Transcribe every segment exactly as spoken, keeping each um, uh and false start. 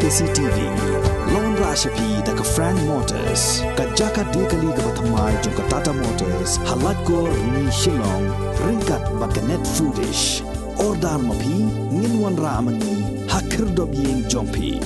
C T V. Long ra sha phi da ka Frank Motors, ka jaka de kali kaba thymmai jong ka Tata Motors, ha Laitkor, Shillong, ryngkat bad ka Net Foodish. Order ma phi, ngin wanrah ma ngi ha khyrdop ïing jong phi.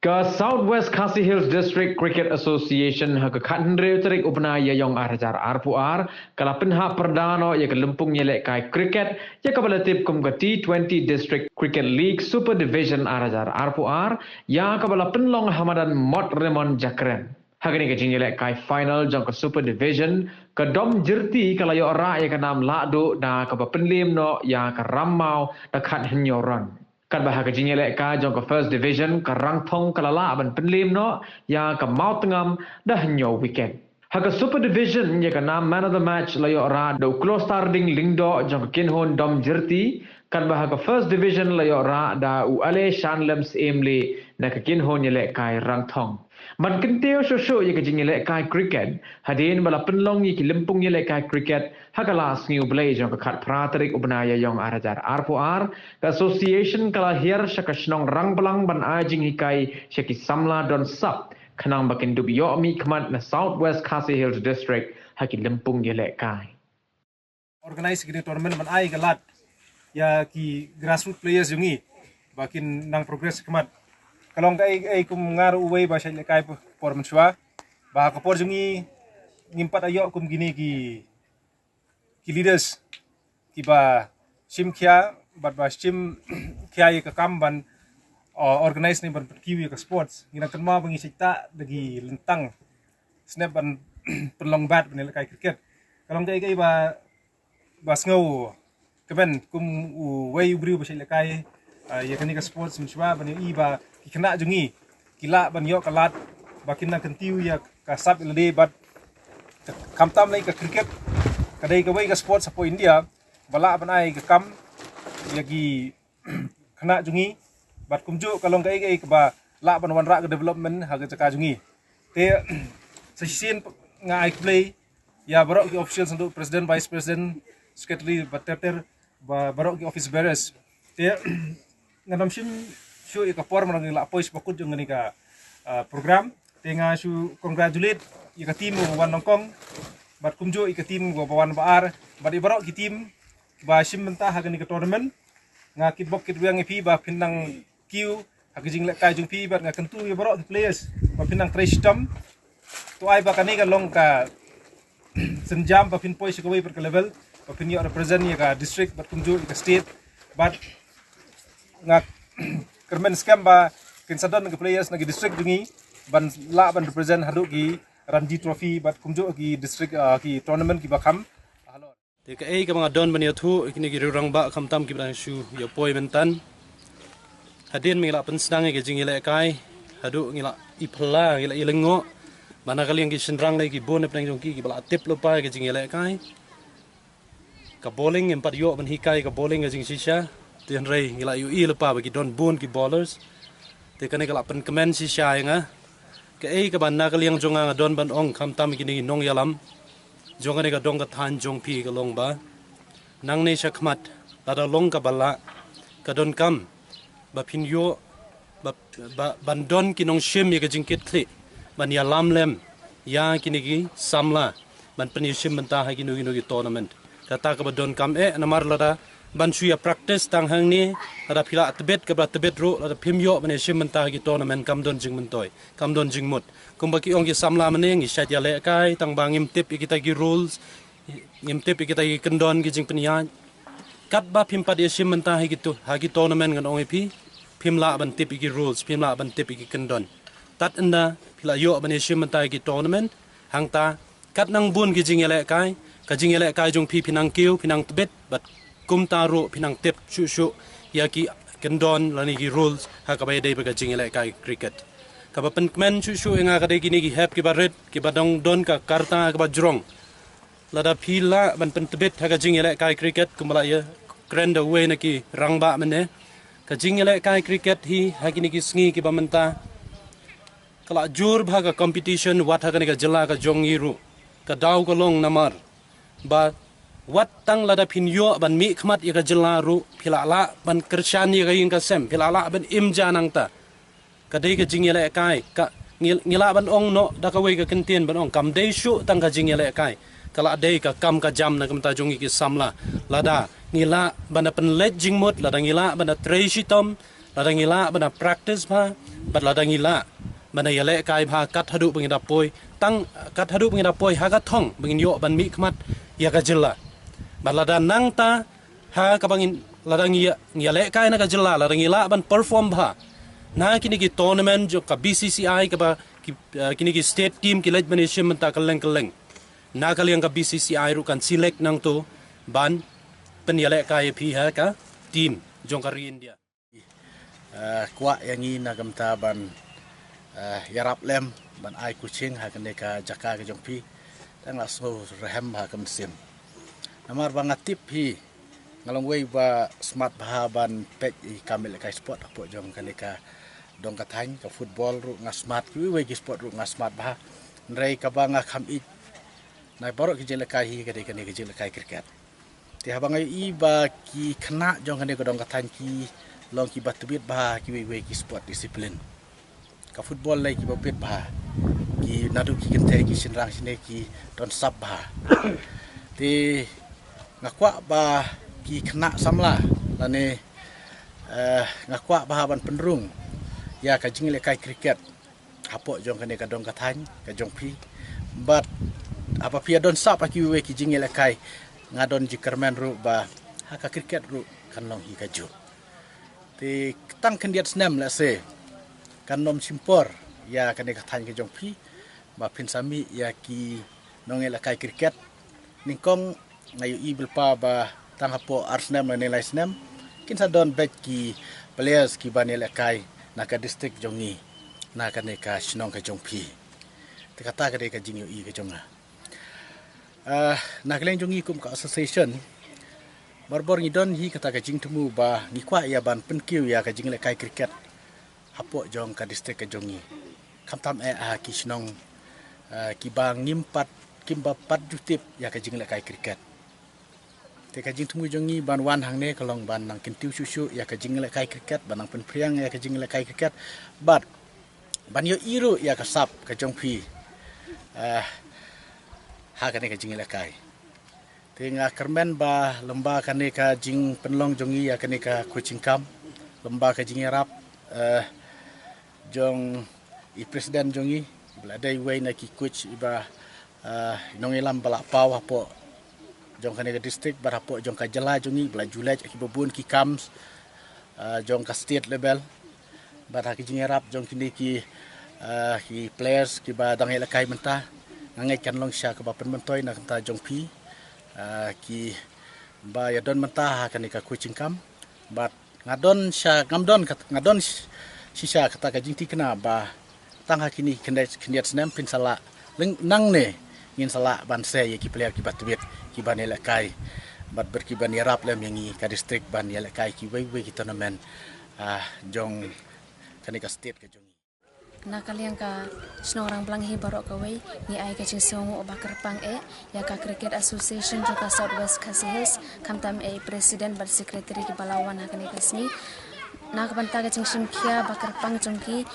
Ka South West Khasi Hills District Cricket Association ha ka khathynriew tarik u bnai Ïaïong ar hajar arphew ar ka la pynhap pyrda noh ïa ka lympung ïalehkai cricket ïa kaba la tip kum ka T twenty District Cricket League Super Division ar hajar arphew ar, ïa kaba la pynlong ha madan Mot Remon Jakren. Ha kane ka jingïalehkai final jong ka Super Division, ka Dom Jyrti ka la ïoh rah ïa ka nam lahduh da kaba pynliem noh ïa ka Rammaw da khathynñiew run. Katba ha ka jingïalehkai jong ka First Division, ka Rangthong ka la lah ban pynliem noh ïa ka Mawtngam da hynñiew wicket. Ha ka Super Division, ïa ka nam Man of the Match la ïoh rah da u Klostarding Lyngdoh jong ka Kynhun Dom Jyrti, katba ha ka First Division la ïoh rah da u Ale Shanlem Syiem Lee na ka Kynhun ïalehkai Rangthong. Ban kyntiew shuh shuh ïa ka jingïalehkai cricket, hadien ba la pynlong ïa ki lympung ïalehkai cricket ha ka last sngi U Blei jong ka khatphra tarik u bnai Ïaïong ar hajar arphew ar, ka association ka la hiar sha ka shnong Rangblang ban ai jinghikai sha ki samla don sap, khnang ba kin dup ïoh mihkhmat na South West Khasi Hills District ha ki lympung ïalehkai. Organize kine tournament ban ai ka lad ïa ki grassroots players jong ngi ba kin nang progress khmat. Ka long kaei kaei kum nga ruh uwei ba shait lehkai por mynshuwa, ba ka por jong ngi ngim pat ïoh kum kine ki, ki leaders kiba shim khia bad ba shim khia ïa ka kam ban, uh, organize ne ban pynkiew ïa ka sports. Ngi nang kynmaw ba ngi shait tah da ki lyntang snep ban pynlong bat ban lehkai cricket. Ka long kaei kaei ba, ba sngew kmen kum uwei u briew ba shait lehkai, ah, ïa kane ka sports mynshuwa ban ïohi ba ki khynnah jong ngi ki lah ban ïoh ka lad ba kin nang kyntiew ïa ka sap ïa lade bad khamtam lei ka cricket ka dei kawei ka sports hapoh India ba lah ban ai ka kam ïa ki khynnah jong ngi bad kumjuh ka long kaei kaei kaba lah ban wanrah ka development ha ka jaka jong ngi. Te sa shisien nga ai khublei ïa baroh ki officials, naduh president, vice president, secretary bad ter ter, ba baroh ki office bearers. Te ngam shim shuh ïa ka por namar ngi la poi sha ba kut jong kane ka, ah, program. Te nga shu congratulate ïa ka team ba wan nyngkong bad kumjuh ïa ka team ba wan ba ar bad ïa baroh ki team ba shim bynta ha kane ka tournament. Nga kitbok kitrwiang ïa phi ba phin nang kiew ha ka jinglehkai jong phi bad nga kyntu ïa baroh ki players ba phin nang trei shitom. To ai ba kane ka long ka sienjam ba phin poi sha kawei pat ka level ba phin ïoh represent ïa ka district bad kumjuh ïa ka state. Bad nga kyrmen skhem ba kin sa don ki players na ki district jong ngi ban lah ban represent haduh ki Ranji Trophy bad kumjuh ki district, ah, ki tournament kiba kham halor. Te kaei kaba nga don ban ïathuh ïa kine ki rangbah khamtam kiba dang shu ïa poi mynta. Hadien ba ngi la pynsngew ïa ka jingïalehkai haduh ngi la i phylla, ngi la i lyngngoh ba na ka liang ki shynrang lei ki bun na pdeng jong ki kiba la tip lypa ïa ka jingïalehkai. Ka bowling ngim pat ïoh ban hikai ka bowling ka jingshisha. Te hynrei ngi la ïohi lypa ba ki don bun ki bowlers. Te kane ka la pynkmen shisha ïa nga. Kaei kaba na ka liang jong nga nga don ban ong khamtam ïa kine ki nongïalam jong kane ka dong ka thaiñ jong phi ka long ba nangne shakhmat lada long kaba lah ka donkam ba phin ïoh ba, ba, ban don ki nongshim ïa ka jingkitkhlieh ban ïalam lem ïa kine ki samla ban pynïashim bynta ha kino kino ki tournament. Kata kaba donkam eh namar lada ban shu ïa practice tang hangne, lada phi la tbit kaba tbit ruh, lada phim ïoh ban ïashim bynta ha ki tournament kam don jingmyntoi, kam don jingmut. Kumba ki ong ki samla mynne ngi shait ïalehkai tang ba ngim tip ïa kita ki rules, ngim tip ïa kita ki kyndon ki jingpynïaid. Katba phim pat ïashim bynta ha ki tu, ha ki tournament ngan ong ïa phi, phim lah ban tip ïa ki rules, phim lah ban tip ïa ki kyndon. Tad ynda phi la ïoh ban ïashim bynta ha ki tournament, hangta kat nang bun ki jingïalehkai, ka jingïalehkai jong phi phin nang kiew, phin nang tbit, bad kumta ruh phin nang tip shuh shuh ïa ki kyndon lane ki rules ha kaba ïadei bad ka jingïalehkai cricket. Kaba pynkmen shuh shuh ïa nga ka dei kine ki hep kiba rit, kiba dang don ka karta kaba jrong. Lada phi lah ban pyntbit ha ka jingïalehkai cricket kumba la ïakren da uwei na ki rangbah mynne. Ka jingïalehkai cricket hi ha kine ki sngi kiba mynta ka la jur bha ka competition wat ha kane ka jylla ka jong ngi ruh. Ka daw ka long namar ba wat tang lada phin ïoh ban mihkhmat ïa ka jylla ruh phi la lah ban kyrshan ïa ka ïing ka sem, phi la lah ban im ja nangta. Ka dei ka jingïalehkai, ka ngi, ngi lah ban ong noh da kawei ka kyntien ban ong kam dei shuh tang ka jingïalehkai. Ka lah dei ka kam ka jam na ka bynta jong ngi ki samla. Lada ngi lah ban da pynleit jingmut, lada ngi lah ban da trei shitom, lada ngi lah ban da practice bha, bad lada ngi lah ban da ïalehkai bha kat haduh ba ngi da poi, tang kat haduh ba ngi da poi ha ka thong ba ngin ïoh ban mihkhmat ïa ka jylla. Bad lada nangta ha kaba ngin, lada ngi ïa, ngi ïalehkai na ka jylla, lada ngi lah ban perform bha na kine ki tournament jong ka B C C I, kaba ki, eh, kine ki state team ki leit ban ïashim bynta kylleng kylleng. Na ka liang ka B C C I ruh kan select nangto ban pynïalehkai ïa phi ha ka team jong ka ri India. Eh, kwah ïa ngi na ka bynta ban, eh, ïarap lem ban ai coaching ha kane ka jaka ka jong phi. Tang la sngew rhem ha ka mynsiem. Namar ba nga tip phi nga long wei ba smat bha ban peit ïa ki kam ïalehkai sport hapoh jong kane ka dong ka thaiñ, ka football ruh nga smat, kiwei wei ki sport ruh nga smat bha. Hynrei kaba nga kham ïeit na baroh ki jingïalehkai hi ka dei kane ka jingïalehkai cricket. Te haba nga ïohi ba ki khynnah jong kane ka dong ka thaiñ ki long kiba tbit bha kiwei wei ki sport discipline. Ka football lei kiba bit bha. Ki naduh ki kynthei ki shynrang shane ki don sap bha. Te nga kwah ba ki khynnah samla lane, eh, nga kwah bha ban pynrung ïa ka jingïalehkai cricket hapoh jong kane ka dong ka thaiñ ka jong phi. Bad haba phi ïa don sap ha kiwei ki jingïalehkai, nga don jingkyrmen ruh ba ha ka cricket ruh kan long hi kajuh. Te tang khyndiat snem lehse kan nym shim por ïa kane ka thaiñ ka jong phi ba phin sa mih ïa ki nongïalehkai cricket. Nyngkong nga ïohi bha ba tang hapoh ar snem lane lai snem kin sa don beit ki players kiban ïalehkai na ka district jong ngi, na kane ka shnong ka jong phi. Te kata ka dei ka jingïohi ka jong nga. Ah, na ka liang jong ngi kum ka association, barabor ngi don hi kata ka jingthmu ba ngi kwah ïa ban pynkiew ïa ka jingïalehkai cricket hapoh jong ka district ka jong ngi. Khamtam eh ha ki shnong, eh, kiba ngim pat, kim ba pat ju tip ïa ka jingïalehkai cricket. Te ka jingthmu jong ngi ban wan hangne ka long ban nang kyntiew shuh shuh ïa ka jingïalehkai cricket, ban nang pynphriang ïa ka jingïalehkai cricket. Bad ban ïohi ruh ïa ka sap ka jong phi, eh, ha kane ka jingïalehkai. Te nga kyrmen ba lem bad kane ka jingpynlong jong ngi ïa kane ka coaching camp, lem bad ka jingïarap, eh, jong i president jong ngi, ba la dei wei na ki coach iba, eh, i nongïalam ba la paw hapoh jong kane ka district bad hapoh jong ka jylla jong ngi, ba la ju leit ha kiba bun ki camps, eh, jong ka state level. Bad ha ki jingïarap jong kine ki, ah, ki players kiba dang ïalehkai mynta, nga ngeit kan long shisha kaba pynmyntoi na ka bynta jong phi, ah, kiba ïa don mynta ha kane ka coaching camp. Bad nga don shisha, ngam don kat-, nga don sh-, shisha kata ka jingthikna ba tang ha kine khyndiat, khyndiat snem phin sa lah, leng nangne ngin sa lah ban sei ïa ki player kiba tbit, kiban ïalehkai bad bad kiban ïarap lem ïa ngi ka district ban ïalehkai kiwei wei ki tournament, ah, jong kane ka state ka jong ngi. Na ka liang ka shnong Rangblang hi baroh kawei, ngi ai ka jingsngewnguh ba kyrpang eh ïa ka Cricket Association jong ka South West Khasi Hills, khamtam eh i president bad secretary kiba la wan ha kane ka sngi. Na ka bynta ka jingshim khia ba kyrpang jong ki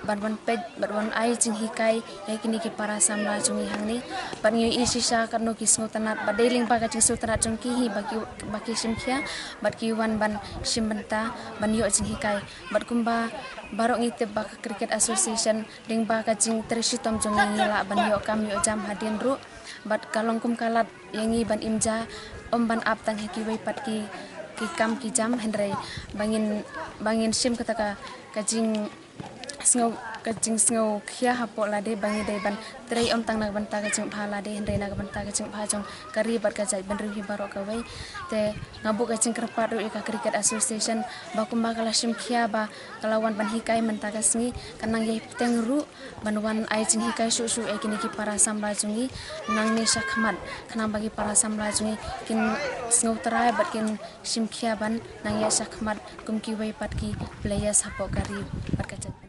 ban wan peit bad wan ai jinghikai ïa kine ki para samla jong ngi hangne. Bad ngi ïohi shisha katno ki sngewtynnat, bad dei lyngba ka jingsngewtynnat jong ki hi ba ki, ba ki shim khia bad ki wan ban shim bynta ban ïoh jinghikai. Bad kumba baroh ngi tip ba ka Cricket Association lyngba ka jingtrei shitom jong ngi ngi lah ban ïoh kam ïoh jam hadien ruh. Bad ka long kum ka lad ïa ngi ban im ja, ym ban ap tang ha kiwei pat ki, ki kam ki jam, hynrei ba ngin, ba ngin shim kata ka, ka jingsngew, ka jingsngew khia hapoh lade ba ngi dei ban trei ym tang na ka bynta ka jingbha lade hynrei na ka bynta ka jingbha jong ka ri bad ka jaitbynriew hi baroh kawei. Te nga buh ka jingkyrpad ruh ïa ka Cricket Association ba kumba ka la shim khia ba ka la wan ban hikai mynta ka sngi, kan nang ïai bteng ruh ban wan ai jinghikai shuh shuh ïa kine ki para samla jong ngi nangne shakhmat, khnang ba ki para samla jong ngi kin sngewtrai bad kin shim khia ban nang ïaid shakhmat kum kiwei pat ki players hapoh ka ri bad ka jaitbynriew.